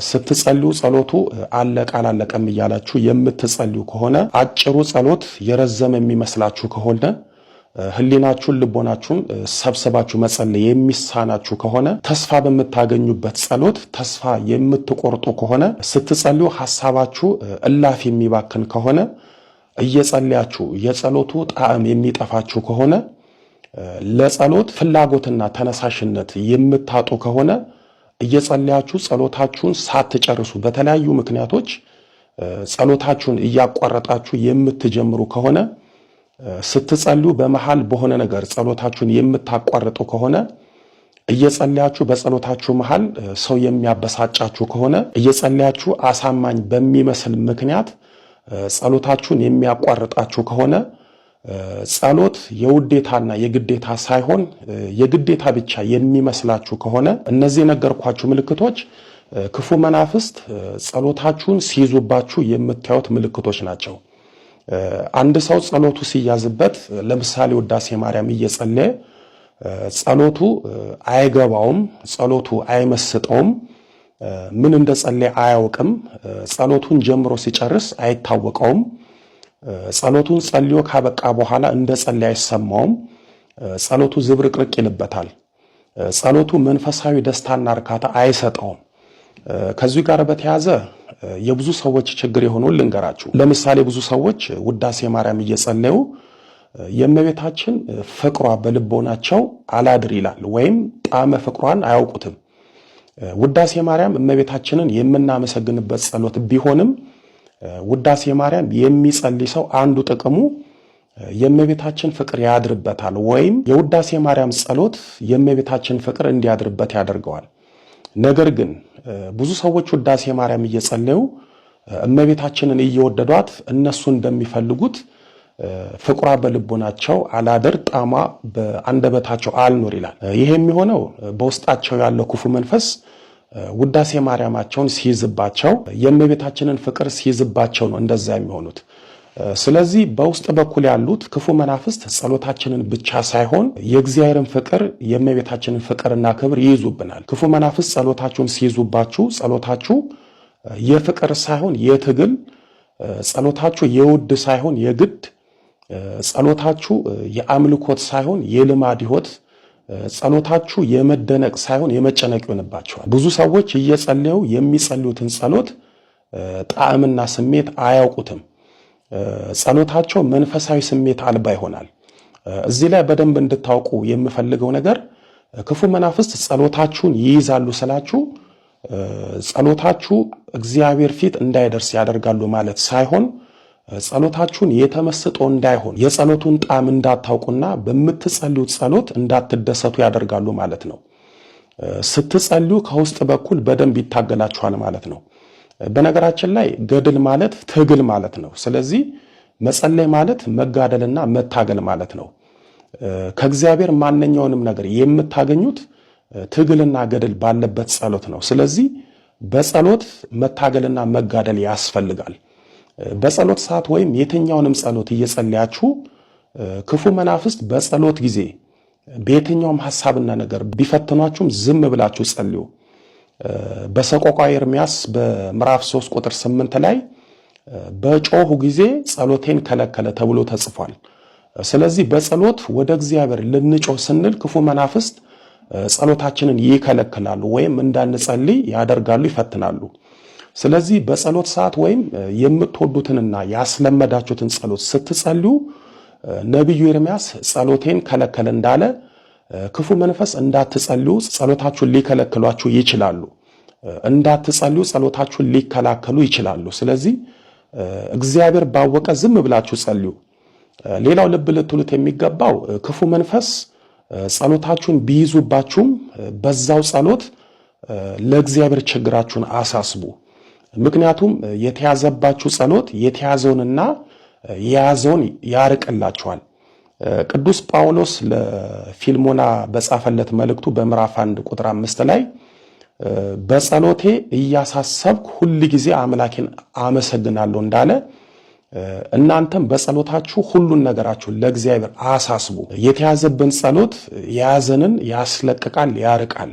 ስትጸልዩ ጸሎቱ አለቀ አላለቀም እያላችሁ የምትጸልዩ ከሆነ፣ አጭሩ ጸሎት የረዘመ የሚመስላችሁ ከሆነ፣ ህሊናችሁን ልቦናችሁን ሰብስባችሁ መጸለይ የሚሳናችሁ ከሆነ፣ ተስፋ በምታገኙበት ጸሎት ተስፋ የምትቆርጡ ከሆነ፣ ስትጸልዩ ሐሳባችሁ እላፍ የሚባክን ከሆነ፣ እየጸለያችሁ የጸሎቱ ጣዕም የሚጠፋችሁ ከሆነ፣ ለጸሎት ፍላጎትና ተነሳሽነት የምታጡ ከሆነ፣ እየጸለያችሁ ጸሎታችሁን ሳትጨርሱ በተለያዩ ምክንያቶች ጸሎታችሁን እያቋረጣችሁ የምትጀምሩ ከሆነ፣ ስትጸልዩ በመሃል በሆነ ነገር ጸሎታችሁን የምታቋርጡ ከሆነ፣ እየጸለያችሁ በጸሎታችሁ መሃል ሰው የሚያበሳጫችሁ ከሆነ፣ እየጸለያችሁ አሳማኝ በሚመስል ምክንያት ጸሎታችሁን የሚያቋርጣችሁ ከሆነ፣ ጸሎት የውዴታና የግዴታ ሳይሆን የግዴታ ብቻ የሚመስላችሁ ከሆነ፣ እነዚህ የነገርኳችሁ ምልክቶች ክፉ መናፍስት ጸሎታችሁን ሲይዙባችሁ የምታዩት ምልክቶች ናቸው። አንድ ሰው ጸሎቱ ሲያዝበት፣ ለምሳሌ ውዳሴ ማርያም እየጸለየ ጸሎቱ አይገባውም፣ ጸሎቱ አይመስጠውም፣ ምን እንደጸለየ አያውቅም፣ ጸሎቱን ጀምሮ ሲጨርስ አይታወቀውም፣ ጸሎቱን ጸልዮ ካበቃ በኋላ እንደ ጸለየ አይሰማውም፣ ጸሎቱ ዝብርቅርቅ ይልበታል፣ ጸሎቱ መንፈሳዊ ደስታና እርካታ አይሰጠውም። ከዚሁ ጋር በተያያዘ የብዙ ሰዎች ችግር የሆነውን ልንገራችሁ። ለምሳሌ ብዙ ሰዎች ውዳሴ ማርያም እየጸለዩ የእመቤታችን ፍቅሯ በልቦናቸው አላድር ይላል፣ ወይም ጣዕመ ፍቅሯን አያውቁትም። ውዳሴ ማርያም እመቤታችንን የምናመሰግንበት ጸሎት ቢሆንም ውዳሴ ማርያም የሚጸልይ ሰው አንዱ ጥቅሙ የእመቤታችን ፍቅር ያድርበታል፣ ወይም የውዳሴ ማርያም ጸሎት የእመቤታችን ፍቅር እንዲያድርበት ያደርገዋል። ነገር ግን ብዙ ሰዎች ውዳሴ ማርያም እየጸለዩ እመቤታችንን እየወደዷት እነሱ እንደሚፈልጉት ፍቅሯ በልቦናቸው አላድር፣ ጣሟ በአንደበታቸው አልኖር ይላል። ይሄ የሚሆነው በውስጣቸው ያለው ክፉ መንፈስ ውዳሴ ማርያማቸውን ሲይዝባቸው፣ የእመቤታችንን ፍቅር ሲይዝባቸው ነው እንደዛ የሚሆኑት። ስለዚህ በውስጥ በኩል ያሉት ክፉ መናፍስት ጸሎታችንን ብቻ ሳይሆን የእግዚአብሔርን ፍቅር፣ የእመቤታችንን ፍቅርና ክብር ይይዙብናል። ክፉ መናፍስት ጸሎታችሁን ሲይዙባችሁ ጸሎታችሁ የፍቅር ሳይሆን የትግል፣ ጸሎታችሁ የውድ ሳይሆን የግድ፣ ጸሎታችሁ የአምልኮት ሳይሆን የልማድ ሕይወት፣ ጸሎታችሁ የመደነቅ ሳይሆን የመጨነቅ ይሆንባቸዋል። ብዙ ሰዎች እየጸለዩ የሚጸልዩትን ጸሎት ጣዕምና ስሜት አያውቁትም። ጸሎታቸው መንፈሳዊ ስሜት አልባ ይሆናል። እዚህ ላይ በደንብ እንድታውቁ የምፈልገው ነገር ክፉ መናፍስት ጸሎታችሁን ይይዛሉ ስላችሁ ጸሎታችሁ እግዚአብሔር ፊት እንዳይደርስ ያደርጋሉ ማለት ሳይሆን ጸሎታችሁን የተመስጦ እንዳይሆን፣ የጸሎቱን ጣዕም እንዳታውቁና በምትጸልዩት ጸሎት እንዳትደሰቱ ያደርጋሉ ማለት ነው። ስትጸልዩ ከውስጥ በኩል በደንብ ይታገላችኋል ማለት ነው። በነገራችን ላይ ገድል ማለት ትግል ማለት ነው። ስለዚህ መጸለይ ማለት መጋደልና መታገል ማለት ነው። ከእግዚአብሔር ማንኛውንም ነገር የምታገኙት ትግልና ገድል ባለበት ጸሎት ነው። ስለዚህ በጸሎት መታገልና መጋደል ያስፈልጋል። በጸሎት ሰዓት ወይም የትኛውንም ጸሎት እየጸለያችሁ ክፉ መናፍስት በጸሎት ጊዜ በየትኛውም ሐሳብና ነገር ቢፈትኗችሁም ዝም ብላችሁ ጸልዩ። በሰቆቃ ኤርምያስ በምዕራፍ 3 ቁጥር 8 ላይ በጮሁ ጊዜ ጸሎቴን ከለከለ ተብሎ ተጽፏል። ስለዚህ በጸሎት ወደ እግዚአብሔር ልንጮህ ስንል ክፉ መናፍስት ጸሎታችንን ይከለክላሉ ወይም እንዳንጸልይ ያደርጋሉ፣ ይፈትናሉ። ስለዚህ በጸሎት ሰዓት ወይም የምትወዱትንና ያስለመዳችሁትን ጸሎት ስትጸልዩ ነቢዩ ኤርምያስ ጸሎቴን ከለከለ እንዳለ ክፉ መንፈስ እንዳትጸልዩ ጸሎታችሁን ሊከለክሏችሁ ይችላሉ። እንዳትጸልዩ ጸሎታችሁን ሊከላከሉ ይችላሉ። ስለዚህ እግዚአብሔር ባወቀ ዝም ብላችሁ ጸልዩ። ሌላው ልብ ልትሉት የሚገባው ክፉ መንፈስ ጸሎታችሁን ቢይዙባችሁም በዛው ጸሎት ለእግዚአብሔር ችግራችሁን አሳስቡ። ምክንያቱም የተያዘባችሁ ጸሎት የተያዘውንና የያዘውን ያርቅላችኋል። ቅዱስ ጳውሎስ ለፊልሞና በጻፈለት መልእክቱ በምዕራፍ 1 ቁጥር 5 ላይ በጸሎቴ እያሳሰብኩ ሁል ጊዜ አምላኬን አመሰግናለሁ እንዳለ እናንተም በጸሎታችሁ ሁሉን ነገራችሁ ለእግዚአብሔር አሳስቡ። የተያዘብን ጸሎት የያዘንን ያስለቅቃል፣ ያርቃል።